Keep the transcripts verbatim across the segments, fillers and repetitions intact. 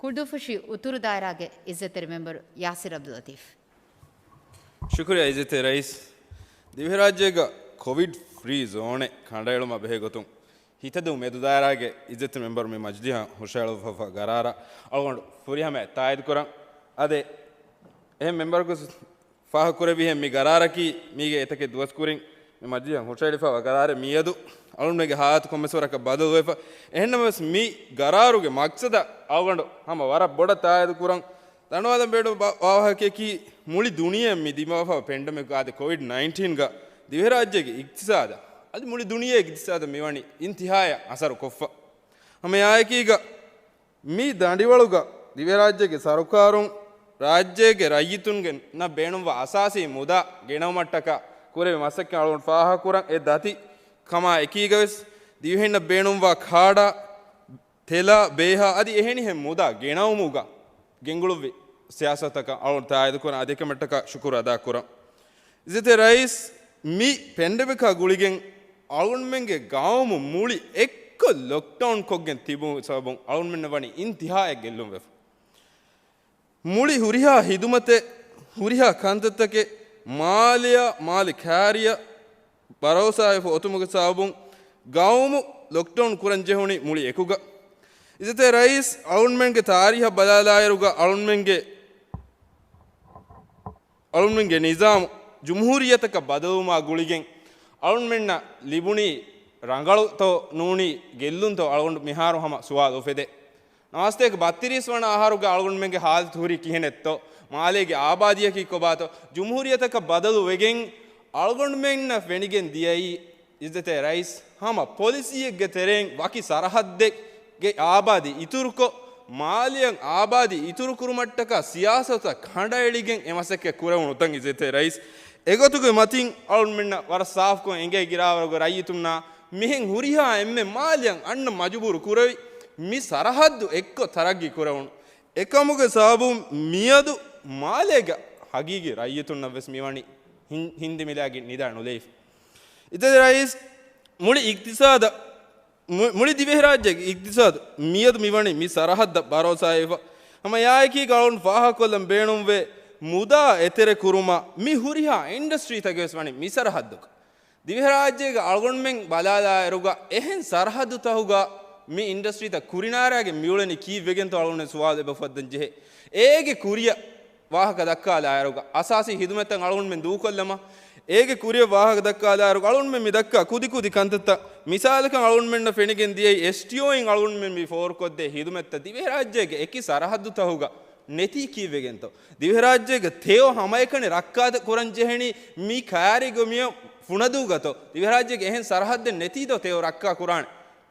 ކުޅުދޫފުށި އުތުރު ދާއިރާގެ އިއްޒަތްތެރި މެމްބަރު ޔާސިރް އަބްދުލް ލަތީފް. ޝުކުރިއްޔާ އިއްޒަތްތެރި ރައީސް. ދިވެހިރާއްޖޭގަ ކޮވިޑް ފްރީ ޒޯނެއް ކަނޑައެޅުމާ ބެހޭ ގޮތުން ހިތަދޫ މެދު ދާއިރާގެ އިއްޒަތްތެރި މެމްބަރު މި މަޖިލީހަށް ހުށައެޅުއްވާފަ ގަރާރަށް އަޅުގަނޑު ފުރިހަމަޔަށް ތާއީދުކުރަން. އަދި އެހެން މެމްބަރަކު ފާހަގަކުރެއްވިހެން މި ގަރާރަކީ މީގެ އެތަކެއް ދުވަސް ކުރިން މި މަޖިލީހަށް ހުށައެޅިފައިވާ ގަރާރެއް. މިއަދު އަޅުގަނޑުމެންގެ ހާލަތު ކޮންމެސް ވަރަކަށް ބަދަލުވެފަ. އެހެންނަމަވެސް މި ގަރާރުގެ މަގްސަދަށް އަޅުގަނޑު ހަމަ ވަރަށް ބޮޑަށް ތާއީދު ކުރަން. ދަންނަވާލަން ބޭނުން ވާ-، ވާހަކަޔަކީ މުޅި ދުނިޔެއަށް މި ދިމާވާފައިވާ ޕެންޑެމިކް އާދެ ކޮވިޑް ނައިންޓީންގަ ދިވެހިރާއްޖޭގެ އިގްތިސާދަށް އަދި މުޅި ދުނިޔޭގެ އިގްތިސާދަށް މިވަނީ އިންތިހާޔަށް އަސަރު ކޮށްފަ. ހަމަ އެއާއެކީގަ މި ދަނޑިވަޅުގަ ދިވެހިރާއްޖޭގެ ސަރުކާރުން ރާއްޖޭގެ ރައްޔިތުންގެ ނަށް ބޭނުންވާ އަސާސީ މުދާ ގެނައުމަށްޓަކާ ކުރެވި މަސައްކަތް އަޅުގަނޑު ފާހަގަކުރަން. އެ ދަތި ކަމާ އެކީގަވެސް ދިވެހިންނަށް ބޭނުންވާ ކާޑާ، ތެލާ، ބޭހާ އަދި އެހެނިހެން މުދާ ގެނައުމުގަ ގެންގުޅުއްވި ސިޔާސަތަކަށް އަޅުގަނޑު ތާއީދުކުރަން އަދި އެކަމަށްޓަކާ ޝުކުރު އަދާކުރަން. އިއްޒަތްތެރި ރައީސް، މި ޕެންޑެމިކާ ގުޅިގެން އަޅުގަނޑުމެންގެ ގައުމު މުޅި އެއްކޮށް ލޮކްޑައުން ކޮށްގެން ތިބުމުގެ ސަބަބުން އަޅުގަނޑުމެންނަށް ވަނީ އިންތިހާއަށް ގެއްލުންވެފަ. މުޅި ހުރިހާ ހިދުމަތެއް، ހުރިހާ ކަންތައްތަކެއް، މާލެއަށް، މާލެ ކާރިއަށް ބަރޯސާވެފަ އޮތުމުގެ ސަބަބުން ގައުމު ލޮކްޑައުން ކުރަން ޖެހުނީ މުޅި އެކުގަ. އިއްޒަތްތެރި ރައީސް، އަޅުންމެންގެ ތާރީހަށް ބަލާލާއިރުގަ އަޅުންމެންގެ އަޅުންމެންގެ ނިޒާމު ޖުމްހޫރިއްޔަތަކަށް ބަދަލުވުމާ ގުޅިގެން އަޅުންމެންނަށް ލިބުނީ ރަނގަޅުތޯ ނޫނީ ގެއްލުންތޯ އަޅުގަނޑު މިހާރު ހަމަ ސުވާލު އުފެދޭ. ނަވާސްތޭކަ ބައްތިރީސް ވަނަ އަހަރުގެ އަޅުގަނޑުމެންގެ ހާލަތު ހުރީ ކިހިނެއްތޯ؟ މާލޭގެ އާބާދީއަކީ ކޮބާތޯ؟ ޖުމްހޫރިއްޔަތަކަށް ބަދަލު ވެގެން އަޅުގަނޑުމެންނަށް ފެނިގެން ދިޔައީ އިއްޒަތްތެރި ރައީސް، ހަމަ ޕޮލިސީއެއްގެ ތެރެއިން ވަކި ސަރަހައްދެއްގެ އާބާދީ އިތުރުކޮށް، މާލެއަށް އާބާދީ އިތުރުކުރުމަށްޓަކާ ސިޔާސަތުތައް ކަނޑައެޅިގެން އެ މަސައްކަތް ކުރެވުނު ތަން އިއްޒަތްތެރި ރައީސް. އެގޮތުގެ މަތިން އަޅުންމެންނަށް ވަރަށް ސާފުކޮށް އެނގޭ ގިރާވަރުގެ ރައްޔިތުންނާ މިހެން ހުރިހާ އެންމެ މާލެއަށް އަންނަ މަޖުބޫރު ކުރެވި މި ސަރަހައްދު އެއްކޮށް ތަރައްގީ ކުރެވުނު. އެކަމުގެ ސަބަބުން މިއަދު މާލޭގެ ހަގީގީ ރައްޔިތުންނަށް ވެސް މިވަނީ ހިން-، ހިންދިމިލާގެން ނިދާ ނުލެވިފަ. އިއްޒަތްތެރި ރައީސް، މުޅި އިގްތިސާދަށް، މު-، މުޅި ދިވެހިރާއްޖޭގެ އިގްތިސާދު މިއަދު މިވަނީ މި ސަރަހައްދަށް ބަރޯސާވެފަ. ހަމަ އެއާއެކީގަ އަޅުން ފާހަގަކޮށްލަން ބޭނުންވޭ، މުދާ އެތެރެ ކުރުމަށް މި ހުރިހާ އިންޑަސްޓްރީތަކެއް ވެސް ވަނީ މި ސަރަހައްދުގަ. ދިވެހިރާއްޖޭގެ އަޅުގަނޑުމެން ބަލާލާއިރުގަ އެހެން ސަރަހައްދުތަކުގަ މި އިންޑަސްޓްރީތައް ކުރިނާރާގެން މިއުޅެނީ ކީއްވެގެންތޯ އަޅުގަނޑު ސުވާލު އެބަ އުފައްދަން ޖެހޭ. އޭގެ ކުރިއަށް ވާހަކަ ދައްކާލާއިރުގަ އަސާސީ ހިދުމަތްތައް އަޅުގަނޑުމެން ދޫކޮށްލަމާ، އޭގެ ކުރިއަށް ވާހަކަ ދައްކާލާއިރުގަ އަޅުގަނޑުމެން މި ދައްކާ ކުދި ކުދި ކަންތައްތައް މިސާލަކަށް އަޅުގަނޑުމެންނަށް ފެނިގެން ދިޔައީ އެސްޓީއޯއިން އަޅުގަނޑުމެން މި ފޯރުކޮށްދޭ ހިދުމަތްތައް ދިވެހިރާއްޖޭގެ އެކި ސަރަހައްދުތަކުގަ ނެތީ ކީއްވެގެންތޯ؟ ދިވެހިރާއްޖޭގެ ތެޔޮ ހަމައެކަނި ރައްކާތައް ކުރަން ޖެހެނީ މި ކާރިގޮ މިޔަ ފުނަދޫގަތޯ؟ ދިވެހިރާއްޖޭގެ އެހެން ސަރަހައްދެއް ނެތީދޯ ތެޔޮ ރައްކާ ކުރާނެ؟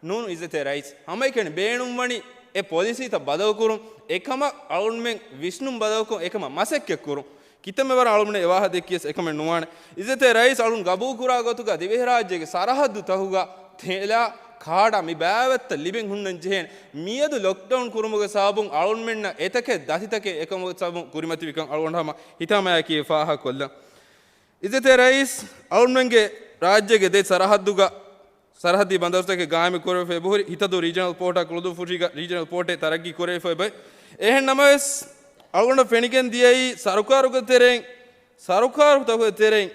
ނޫން އިއްޒަތްތެރި ރައީސް. ހަމައެކަނި ބޭނުންވަނީ އެ ޕޮލިސީތައް ބަދަލުކުރުން، އެކަމަށް އަޅުގަނޑުމެން ވިސްނުން ބަދަލުކޮށް، އެކަމަށް މަސައްކަތްކުރުން. ކިތަންމެ ވަރަށް އަޅުގަނޑު އެ ވާހަކަ ދެއްކިޔަސް އެކަމެއް ނުވާނެ. އިއްޒަތްތެރި ރައީސް އަޅުން ގަބޫލުކުރާ ގޮތުގަ ދިވެހިރާއްޖޭގެ ސަރަހައްދުތަކުގަ ތެލާ، ކާޑާ މި ބާވަތްތައް ލިބެން ހުންނަން ޖެހޭނެ. މިއަދު ލޮކްޑައުން ކުރުމުގެ ސަބަބުން އަޅުންމެންނަށް އެތަކެއް ދަތިތަކެއް އެކަމުގެ ސަބަބުން ކުރިމަތިވިކަން އަޅުގަނޑު ހަމަ ހިތާމަޔާއެކީ ފާހަގަކޮށްލަން. އިއްޒަތްތެރި ރައީސް، އަޅުންމެންގެ ރާއްޖޭގެ ދެ ސަރަހައްދުގަ، ސަރަހައްދީ ބަނދަރުތަކެއް ގާއިމު ކުރެވިފަ އެބަހުރި، ހިތަދޫ ރީޖަނަލް ޕޯޓާ ކުޅުދޫފުށީގަ ރީޖަނަލް ޕޯޓެއް ތަރައްގީ ކުރެވިފަ އެބައޮތް. އެހެން ނަމަވެސް، އަޅުގަނޑަށް ފެނިގެން ދިޔައީ ސަރުކާރުގެ ތެރެއިން، ސަރުކާރުތަކުގެ ތެރެއިން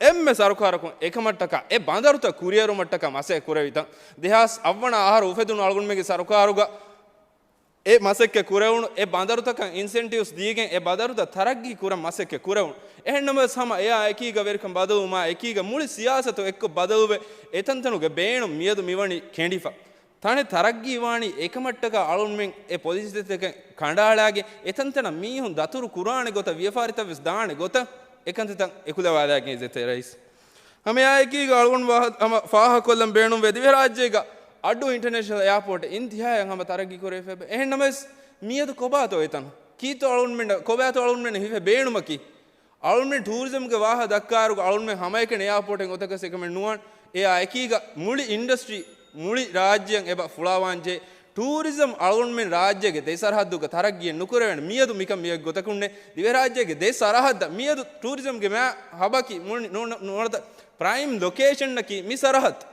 އެންމެ ސަރުކާރަކުން އެކަމަށްޓަކާ އެ ބަނދަރުތައް ކުރިއެރުމަށްޓަކާ މަސައްކަތް ކުރެވިތަން. ދެހާސް އަށްވަނަ އަހަރު އުފެދުނު އަޅުގަނޑުމެންގެ ސަރުކާރުގަ އެ މަސައްކަތް ކުރެވުނު، އެ ބަނދަރުތަކަށް އިންސެންޓިވްސް ދީގެން އެ ބަނދަރުތައް ތަރައްގީ ކުރަން މަސައްކަތް ކުރެވުނު. އެހެން ނަމަވެސް ހަމަ އެއާ އެކީގަ ވެރިކަން ބަދަލުވުމާ އެކީގަ މުޅި ސިޔާސަތު އެއްކޮށް ބަދަލުވެ، އެތަންތަނުގެ ބޭނުން މިއަދު މިވަނީ ކެނޑިފަ. ތަނެއް ތަރައްގީވާނީ އެކަމަށްޓަކާ އަޅުންމެން އެ ޕޮލިސީތަކެއް ކަނޑައަޅާގެން، އެތަންތަނަށް މީހުން ދަތުރު ކުރާނެ ގޮތަށް، ވިޔަފާރިތައް ވެސް ދާނެ ގޮތަށް އެކަންތައްތައް އެކުލަވާލާގެން އިއްޒަތްތެރި ރައީސް. ހަމައެއާއެކީގަ އަޅުގަނޑު ވާހަ-، ހަމަ ފާހަގަކޮށްލަން ބޭނުންވޭ، ދިވެހިރާއްޖޭގަ އައްޑޫ އިންޓަރނޭޝަނަލް އެއާޕޯޓް އިންތިހާޔަށް ހަމަ ތަރައްގީ ކުރެވިފަ އެބަ. އެހެން ނަމަވެސް، މިއަދު ކޮބާތޯ އެތަން؟ ކީއްތޯ އަޅުންމެން، ކޮބާތޯ އަޅުންމެން ހިފެ ބޭނުމަކީ؟ އަޅުންމެން ޓޫރިޒަމްގެ ވާހަ ދައްކާއިރުގަ އަޅުންމެން ހަމައެކަނި އެއާޕޯޓެއް އޮތަކަސް އެކަމެއް ނުވާން. އެއާ އެކީގަ މުޅި އިންޑަސްޓްރީ، މުޅި ރާއްޖެއަށް އެބަ ފުޅާވާންޖެހޭ. ޓޫރިޒަމް އަޅުންމެން ރާއްޖޭގެ ދެ ސަރަހައްދުގަ ތަރައްގީއެއް ނުކުރެވޭނެ. މިއަދު މިކަން މިވެ ގޮތަކުންނޭ. ދިވެހިރާއްޖޭގެ ދެ ސަރަހައްދަށް މިއަދު ޓޫރިޒަމްގެ މާ ހަބަކީ މުޅި ނު-، ނު-، ނުވަތަ ޕްރައިމް ލޮކޭޝަންއަކީ މި ސަރަހައްދު.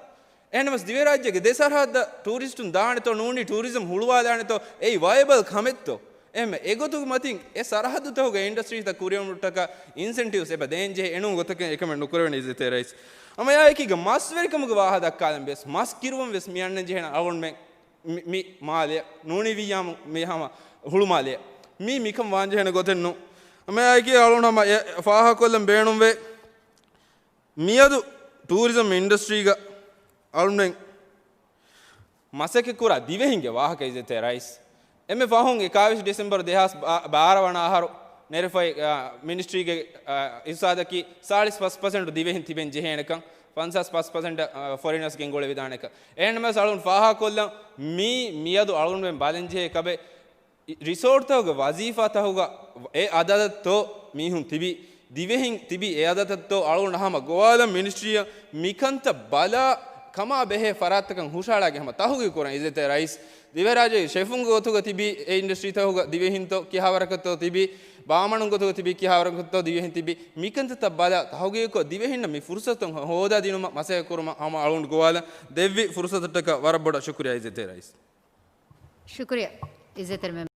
އެހެންނަމަސް ދިވެހިރާއްޖޭގެ ދެ ސަރަހައްދަށް ޓޫރިސްޓުން ދާނެތޯ ނޫނީ ޓޫރިޒަމް ހުޅުވާލާނެތޯ އެއީ ވަޔަބަލް ކަމެއްތޯ؟ އެހެންމެ އެގޮތުގެ މަތިން އެ ސަރަހައްދުތަކުގެ އިންޑަސްޓްރީތައް ކުރިއަށް އޮންނައްޓަކަ އިންސެންޓިވްސް އެބަ ދޭންޖެހޭ އެނޫން ގޮތަކަށް އެކަމެއް ނުކުރެވެނީ އިއްޒަތްތެރި ރައީސް. ހަމައެއާއެކީގަ މަސްވެރިކަމުގެ ވާހަކަ ދައްކާލަން ވެސް މަސް ކިރުވަން ވެސް މި އަންނަން ޖެހޭނެ އަޅުގަނޑުމެން މި، މި މާލެއަށް ނޫނީ ވިއްޔާމު މި ހަމަ ހުޅުމާލެއަށް. މީ މިކަން ވާންޖެހޭނެ ގޮތެއް ނޫން. ހަމައެއާއެކީ އަޅުގަނޑު ހަމަ އެ ފާހަގަކޮށްލަން ބޭނުންވޭ. މިއަދު ޓޫރިޒަމް އިންޑަސްޓްރީގަ އަޅުގަނޑުމެން މަސައްކަތްކުރާ ދިވެހިންގެ ވާހަކަ އިއްޒަތްތެރި ރައީސް. އެންމެ ފަހުން އެކާވީސް ޑިސެމްބަރު ދެހާސް ބާ، ބާރަ ވަނަ އަހަރު ނެރެފައި، އާ، މިނިސްޓްރީގެ، އާ، އިސްސާދަކީ ސާޅީސް ފަސް ޕަސެންޓު ދިވެހިން ތިބެން ޖެހޭނެކަން، ފަންސާސް ފަސް ޕަސެންޓް، އާ، ފޮރިނަސް ގެންގުޅެވިދާނެކަން. އެހެންނަމަވެސް އަޅުން ފާހަގަކޮށްލަން މީ މިއަދު އަޅުންމެން ބަލަންޖެހޭ ކަމެއް. ރިސޯޓްތަކުގެ ވަޒީފާތަކުގަ އެ އަދަދަށްތޯ މީހުން ތިބި، ދިވެހިން ތިބި އެ އަދަދަށްތޯ އަޅުގަނޑު ހަމަ ގޮވާލަން މިނިސްޓްރީއަށް މިކަންތައް ބަލާ ކަމާ ބެހޭ ފަރާތްތަކަށް ހުށަހަޅާގެން ހަމަ ތަހުގީގު ކުރަން އިއްޒަތްތެރި ރައީސް. ދިވެހިރާއްޖޭގެ ޝެފުންގެ ގޮތުގަ ތިބި އެ އިންޑަސްޓްރީތަކުގަ ދިވެހިންތޯ ކިހާވަރަކަށްތޯ ތިބި، ބާމަނުން ގޮތުގަ ތިބި ކިހާވަރަކަށްތޯ ދިވެހިން ތިބި، މިކަންތައްތައް ބަލާ ތަހުގީގުކޮށް ދިވެހިންނަށް މި ފުރުސަތު ހޯދާދިނުމަށް މަސައްކަތްކުރުމަށް ހަމަ އަޅުގަނޑު ގޮވާލަން ދެއްވި ފުރުސަތަށްޓަކާ ވަރަށް ބޮޑަށް ޝުކުރިއްޔާ އިއްޒަތްތެރި ރައީސް. ޝުކުރިއްޔާ އިއްޒަތްތެރި މެމް